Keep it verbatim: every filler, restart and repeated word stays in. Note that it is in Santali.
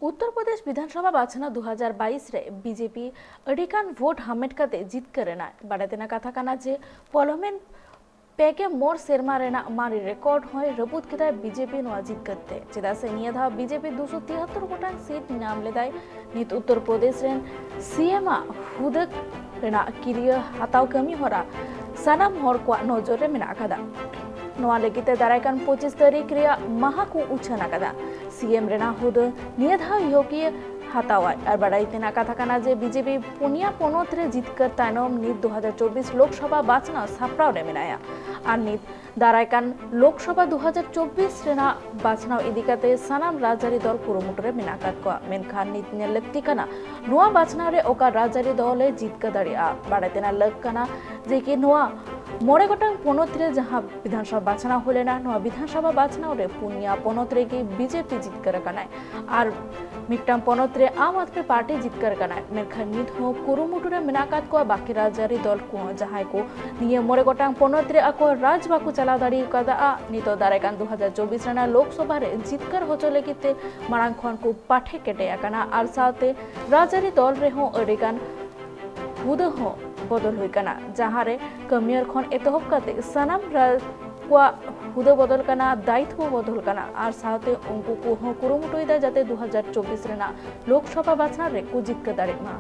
ᱩᱛᱛᱚᱨ ᱯᱨᱚᱫᱮᱥ ᱵᱤᱫᱷᱟᱱᱥᱚᱵᱷᱟ ᱵᱟᱪᱷᱱᱟᱣ ᱫᱩ ᱦᱟᱡᱟᱨ ᱵᱟᱭᱤᱥ ᱨᱮ ᱵᱤᱡᱮᱯᱤ ᱟᱹᱰᱤ ᱜᱟᱱ ᱵᱷᱳᱴ ᱦᱟᱢᱮᱴ ᱠᱟᱛᱮ ᱡᱤᱛᱠᱟᱹᱨ ᱮᱱᱟ᱾ ᱵᱟᱰᱟᱭ ᱛᱮᱱᱟᱜ ᱠᱟᱛᱷᱟ ᱠᱟᱱᱟ ᱡᱮ ᱯᱚᱞᱚᱢᱮᱱ ᱯᱮ ᱜᱮ ᱢᱚᱬ ᱥᱮᱨᱢᱟ ᱨᱮᱱᱟᱜ ᱢᱟᱨᱮ ᱨᱮᱠᱚᱨᱰ ᱦᱚᱸᱭ ᱨᱟᱹᱯᱩᱫ ᱠᱮᱫᱟᱭ ᱵᱤᱡᱮᱯᱤ ᱱᱚᱣᱟ ᱡᱤᱛᱠᱟᱹᱨ ᱛᱮ᱾ ᱪᱮᱫᱟᱜ ᱥᱮ ᱱᱤᱭᱟᱹ ᱫᱷᱟᱣ ᱵᱤᱡᱮᱯᱤ ᱫᱩᱥᱚ ᱛᱤᱦᱟᱛᱛᱚᱨ ᱜᱚᱴᱟᱝ ᱥᱤᱴ ᱧᱟᱢ ᱞᱮᱫᱟᱭ᱾ ᱱᱤᱛ ᱩᱛᱛᱚᱨ ᱯᱨᱚᱫᱮᱥ ᱨᱮᱱ ᱥᱤ ᱮᱢ ᱟᱜ ᱦᱩᱫᱟᱹ ᱨᱮᱱᱟᱜ ᱠᱤᱨᱤᱭᱟᱹ ᱦᱟᱛᱟᱣ ᱠᱟᱹᱢᱤ ᱦᱚᱨᱟ ᱥᱟᱱᱟᱢ ᱦᱚᱲ ᱠᱚᱣᱟᱜ ᱱᱚᱡᱚᱨ ᱨᱮ ᱢᱮᱱᱟᱜ ᱟᱠᱟᱫᱟ᱾ ᱱᱚᱣᱟ ᱞᱟᱹᱜᱤᱫ ᱛᱮ ᱫᱟᱨᱟᱭ ᱠᱟᱱ ᱯᱚᱸᱪᱤᱥ ᱛᱟᱹᱨᱤᱠᱷ ᱨᱮᱭᱟᱜ ᱢᱟᱦᱟ ᱠᱚ ᱩᱪᱷᱟᱹᱱ ᱟᱠᱟᱫᱟ᱾ ᱥᱤ ᱮᱢ ᱨᱮᱱᱟᱜ ᱦᱩᱫᱟᱹ ᱱᱤᱭᱟᱹ ᱫᱷᱟᱣ ᱤᱭᱳᱜᱤᱭᱮ ᱦᱟᱛᱟᱣᱟᱭ᱾ ᱟᱨ ᱵᱟᱰᱟᱭ ᱛᱮᱱᱟᱜ ᱠᱟᱛᱷᱟ ᱠᱟᱱᱟ ᱡᱮ ᱵᱤᱡᱮᱯᱤ ᱯᱩᱱᱭᱟ ᱯᱚᱱᱚᱛ ᱨᱮ ᱡᱤᱛᱠᱟᱹᱨ ᱛᱟᱭᱱᱚᱢ ᱱᱤᱛ ᱫᱩ ᱦᱟᱡᱟᱨ ᱪᱚᱵᱵᱤᱥ ᱞᱳᱠᱥᱚᱵᱷᱟ ᱵᱟᱪᱷᱱᱟᱣ ᱥᱟᱯᱲᱟᱣ ᱨᱮ ᱢᱮᱱᱟᱭᱟ᱾ ᱟᱨ ᱱᱤᱛ ᱫᱟᱨᱟᱭ ᱠᱟᱱ ᱞᱳᱠᱥᱚᱵᱷᱟ ᱫᱩ ᱦᱟᱡᱟᱨ ᱪᱚᱵᱵᱤᱥ ᱨᱮᱱᱟᱜ ᱵᱟᱪᱷᱱᱟᱣ ᱤᱫᱤ ᱠᱟᱛᱮ ᱥᱟᱱᱟᱢ ᱨᱟᱡᱽᱟᱹᱨᱤ ᱫᱚᱞ ᱠᱩᱨᱩᱢᱩᱴᱩ ᱨᱮ ᱢᱮᱱᱟᱜ ᱟᱠᱟᱫ ᱠᱚᱣᱟ᱾ ᱢᱮᱱᱠᱷᱟᱱ ᱱᱤᱛ ᱧᱮᱞ ᱞᱟᱹᱠᱛᱤ ᱠᱟᱱᱟ ᱱᱚᱣᱟ ᱵᱟᱪᱷᱱᱟᱣ ᱨᱮ ᱚᱠᱟ ᱨᱟᱡᱽᱟᱹᱨᱤ ᱫᱚᱞ ᱮ ᱡᱤᱛᱠᱟᱹᱨ ᱫᱟᱲᱮᱭᱟᱜᱼᱟ᱾ ᱵᱟᱰᱟᱭ ᱛᱮᱱᱟᱜ ᱞᱟᱹᱠ ᱠᱟᱱᱟ ᱡᱮ ᱠᱤ ᱱᱚᱣᱟ ᱢᱚᱬᱮ ᱜᱚᱴᱟᱝ ᱯᱚᱱᱚᱛ ᱨᱮ ᱡᱟᱦᱟᱸ ᱵᱤᱫᱷᱟᱱᱥᱚᱵᱷᱟ ᱵᱟᱪᱷᱱᱟᱣ ᱦᱩᱭ ᱞᱮᱱᱟ, ᱱᱚᱣᱟ ᱵᱤᱫᱷᱟᱱᱥᱚᱵᱷᱟ ᱵᱟᱪᱷᱱᱟᱣ ᱨᱮ ᱯᱩᱱᱭᱟ ᱯᱚᱱᱚᱛ ᱨᱮᱜᱮ ᱵᱤᱡᱮᱯᱤ ᱡᱤᱛᱠᱟᱹᱨ ᱟᱠᱟᱱᱟᱭ᱾ ᱟᱨ ᱢᱤᱫᱴᱟᱝ ᱯᱚᱱᱚᱛ ᱨᱮ ᱟᱢ ᱟᱫᱢᱤ ᱯᱟᱨᱴᱤ ᱡᱤᱛᱠᱟᱹᱨ ᱠᱟᱱᱟᱭ᱾ ᱢᱮᱱᱠᱷᱟᱱ ᱱᱤᱛ ᱦᱚᱸ ᱠᱩᱨᱩᱢᱩᱴᱩ ᱨᱮ ᱢᱮᱱᱟᱜ ᱟᱠᱟᱫ ᱠᱚᱣᱟ ᱵᱟᱹᱠᱤ ᱨᱟᱡᱽᱟᱹᱨᱤ ᱫᱚᱞ ᱠᱚᱦᱚᱸ, ᱡᱟᱦᱟᱸᱭ ᱠᱚ ᱱᱤᱭᱟᱹ ᱢᱚᱬᱮ ᱜᱚᱴᱟᱝ ᱯᱚᱱᱚᱛ ᱨᱮ ᱟᱠᱚ ᱨᱟᱡᱽ ᱵᱟᱠᱚ ᱪᱟᱞᱟᱣ ᱫᱟᱲᱮ ᱟᱠᱟᱫᱟ᱾ ᱱᱤᱛᱚᱜ ᱫᱟᱨᱟᱭ ᱠᱟᱱ ᱫᱩ ᱦᱟᱡᱟᱨ ᱪᱚᱵᱵᱤᱥ ᱨᱮᱱᱟᱜ ᱞᱳᱠᱥᱚᱵᱷᱟ ᱨᱮ ᱡᱤᱛᱠᱟᱹᱨ ᱦᱚᱪᱚ ᱞᱟᱹᱜᱤᱫ ᱛᱮ ᱢᱟᱲᱟᱝ ᱠᱷᱚᱱ ᱠᱚ ᱯᱟᱴᱷᱮ ᱠᱮᱴᱮᱡ ᱟᱠᱟᱱᱟ᱾ ᱟᱨ ᱥᱟᱶᱛᱮ ᱨᱟᱡᱽᱟᱹᱨᱤ ᱫᱚᱞ ᱨᱮᱦᱚᱸ ᱟᱹᱰᱤ ᱜᱟᱱ ᱦᱩᱫᱟᱹ ᱦᱚᱸ ᱵᱚᱫᱚᱞ ᱦᱩᱭ ᱠᱟᱱᱟ, ᱡᱟᱦᱟᱸ ᱨᱮ ᱠᱟᱹᱢᱤᱭᱟᱹᱨ ᱠᱷᱚᱱ ᱮᱛᱚᱦᱚᱵ ᱠᱟᱛᱮ ᱥᱟᱱᱟᱢ ᱨᱟᱡᱽ ᱠᱚᱣᱟᱜ ᱦᱩᱫᱟᱹ ᱵᱚᱫᱚᱞ ᱠᱟᱱᱟ, ᱫᱟᱭᱤᱛᱣᱚ ᱵᱚᱫᱚᱞ ᱠᱟᱱᱟ᱾ ᱟᱨ ᱥᱟᱶᱛᱮ ᱩᱱᱠᱩ ᱠᱚᱦᱚᱸ ᱠᱩᱨᱩᱢᱩᱴᱩᱭᱮᱫᱟ ᱡᱟᱛᱮ ᱫᱩ ᱦᱟᱡᱟᱨ ᱪᱚᱵᱵᱤᱥ ᱨᱮᱱᱟᱜ ᱞᱳᱠᱥᱚᱵᱷᱟ ᱵᱟᱪᱷᱱᱟᱣ ᱨᱮ ᱠᱚ ᱡᱤᱛᱠᱟᱹᱨ ᱫᱟᱲᱮᱭᱟᱜ ᱢᱟ᱾